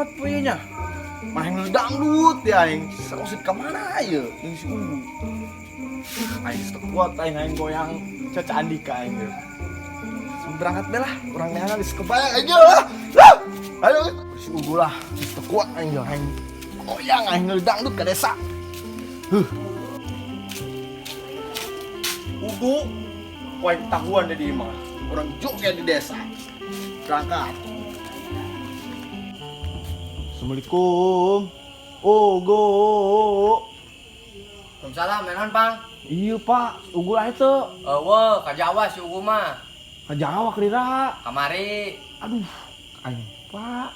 Kuat poe nya. Mana yang dangdut ya aing. Rosid ka mana ieu? Jeung si Ugu. Aing teu kuat aing aing goyang Caca Andika aing ge. Berangkat be lah, urang neangan geus kebayang aja lah. Lah. Ayo si Ugu lah, geus teu kuat aing ge aing goyang aing dangdut ka desa. Huh. Ugu, poe ketahuan deh di imah. Orang joget di desa. Berangkat. Assalamualaikum. Ugu. Waalaikumsalam, naon, Pang? Iya Pak, Ugu lah itu. Eueuh, ka Jawa si Ugu mah. Ka Jawa kerira. Kamari. Aduh, aing Pak.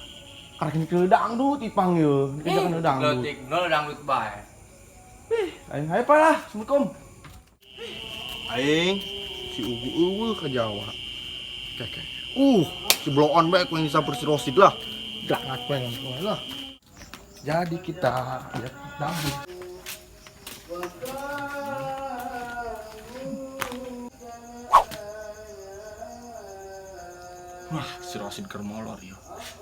Karek ini dangdut ipang ye. Ini jangan dangdut. Leutik nol dangdut bae. Ih, aing hayo Pak lah. Assalamualaikum. Aing si Ugu eueuh ka Jawa. Oke, oke. Si blow on bae ku yang disamper si Rosid lah. Berangkat bae langsung lah. Jadi kita lihat dangdut. Wah, si Rosid keur molor ya.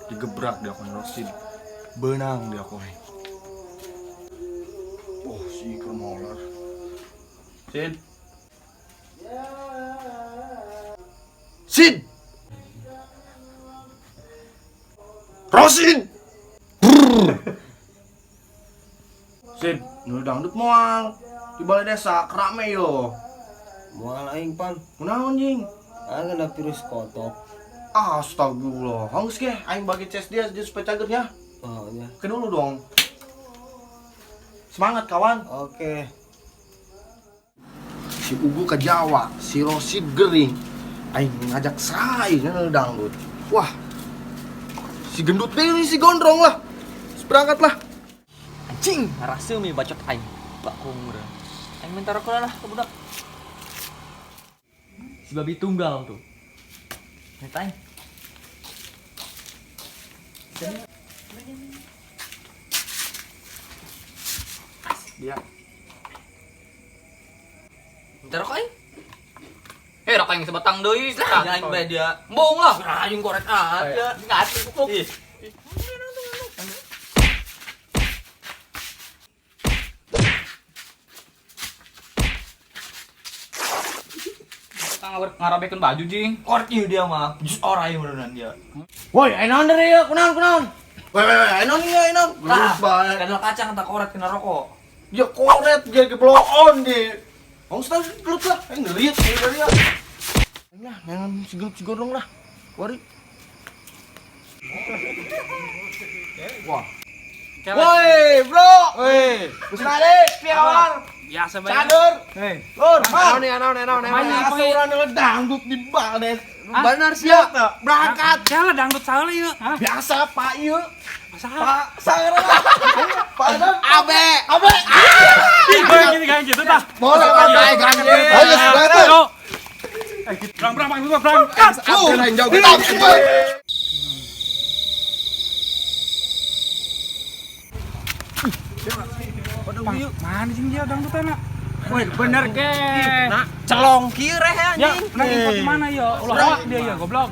Digebrak dia ku Rosid. Benang dia ku. Oh, si keur molor. Sid. Sid. Rosid. Brrr. Sid, nu dangdut moal. Di balai desa kerame yo. Moal aing, Pang. Kunaon jing? Ah, kena virus kotok. Astagfirullah. Hangus ge aing bagi ces dia dia supaya cagernya. Oh, ya. Ke dulu dong. Semangat kawan. Oke. Si Ugu ke Jawa, si Rosid gering. Aing ngajak sae nya dangdut. Wah. Si gendut deh si gondrong lah. Berangkat lah. Anjing, rasa mi bacot aing. Bakung udah. Aing minta rokok lah ke budak. Si babi tunggal tuh. Minta aing. Dia. Minta rokok aing. Eh, rokok aing sebatang deui. Lah, aing bae dia. Embung lah. Aing korek aja. Ngasih pupuk. Ih. Ngarabekeun baju jing. Korek ieu dia mah. Jus ora ieu meureunnan dia. Woi, aing naon deui ieu? Kunaon kunaon? Woi, woi, woi, aing naon ieu, aing naon? Lah, bae. Kadal kacang tak koret kena rokok. Ya koret dia ke blow on di. Bang Ustaz gelut lah, aing ngeliat aing dari ya. Aing lah, nengan si gelut si gondrong lah. Wari. Wah. Woi, bro. Woi, Gusnade, piye kabar? Biasa bae. Cadur. Hei. Lur, Mang. Naon, naon, naon, Biasa urang dangdut di baldes. Bener sia. Berangkat. Salah dangdut salah ieu. Hah? Biasa Pak ieu. Salah. Pak Sangera. Pak Abe. Abe. Ih, gini kayak gitu tah. Boleh Pak, ayo Ayo berangkat. Ayo. Berang berang berang berangkat. Aing joget. Mana sih dia dangdutan nak? Woi, bener ke. Celong kieu reh Ya, anjing. menang info di mana ya? Ulah awak dia ya goblok.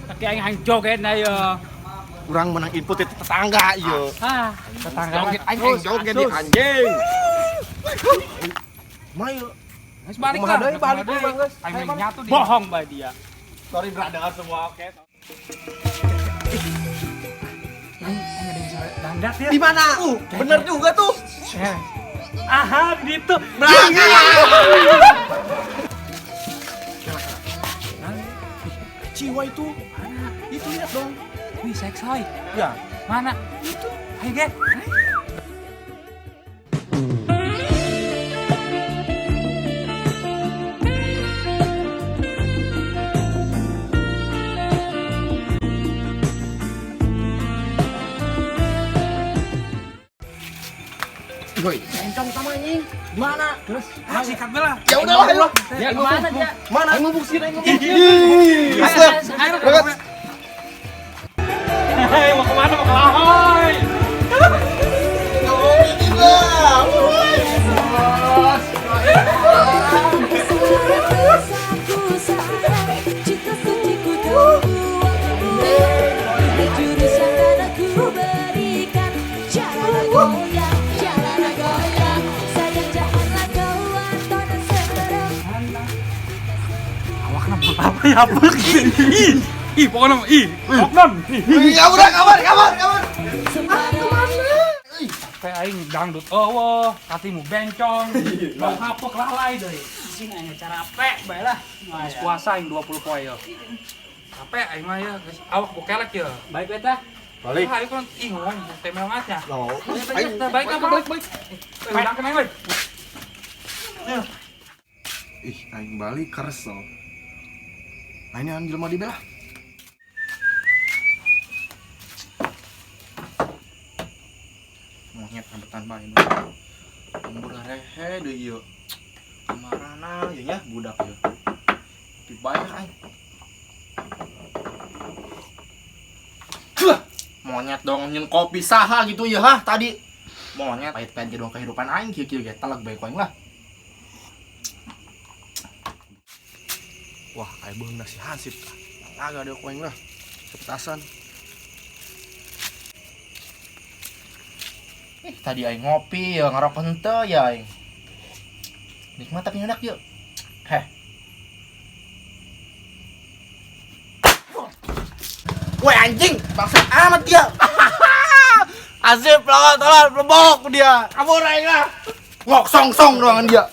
Tapi aing aing joget na ya. Urang menang input itu tetangga ieu. Ah, tetangga. Joget aing aing joget di anjing. Mayo. Geus balik Kumaha lah. deui, balik deui, Bang, geus. Aing main nyatu dia. Bohong bae dia. Sorry brother semua, oke. Aing aing ada yang suara dangdat ya. Di mana? Bener juga tuh. Aha, gitu. Ciwa itu. Itu lihat dong. Wih, seksoi. Ya. Mana? Itu. Ayo, ge. Woi, encong sama anjing. Gimana? Terus, ah, sikat bela. Ya udah lah, ayo. Ya kemana dia? Mana? Aing ngubuk sih, aing ngubuk. Ih, berangkat. Hei, mau kemana? Mau ke Lahoy. Cinta suciku tunggu waktu. Jurus yang akan aku beri. Hapek. Ih, ih pokoknya ih, oknum. Ya udah kabar kabar kabar. Kayak aing dangdut eueuh, hatimu bencong, bau hapek lalai deui. Sing aing capek bae lah. Geus puasa aing 20 poe ya. Capek aing mah ya, geus awak bokelek ya. Baik we tah. Balik. Ah, ayo kan ih ngomong temel ngatnya. Oh. Baik, baik, balik, balik. Eh, udah kena weh. Ih, aing balik keres loh. Nah ini anjir jelema di belah. Monyet ambetan bae nu. Lembur rehe deui ieu. Kamarana ieu nya budak ieu. Tapi bae aing. Huh, monyet dong nyen kopi saha gitu ya hah tadi. Monyet pahit-pahit ge dong kehidupan aing kieu-kieu ge teleg bae ku aing lah. Wah, aing beung nasi hansip. Agak ada ku aing lah. Sepetasan. Ih, tadi aing ngopi ya ngerokok henteu ya aing. Nikmat tapi enak yuk. Heh. Woi anjing, bangsa amat dia. Asip lawan tolol lebok dia. Kabur aing lah. Ngok song song doangan dia.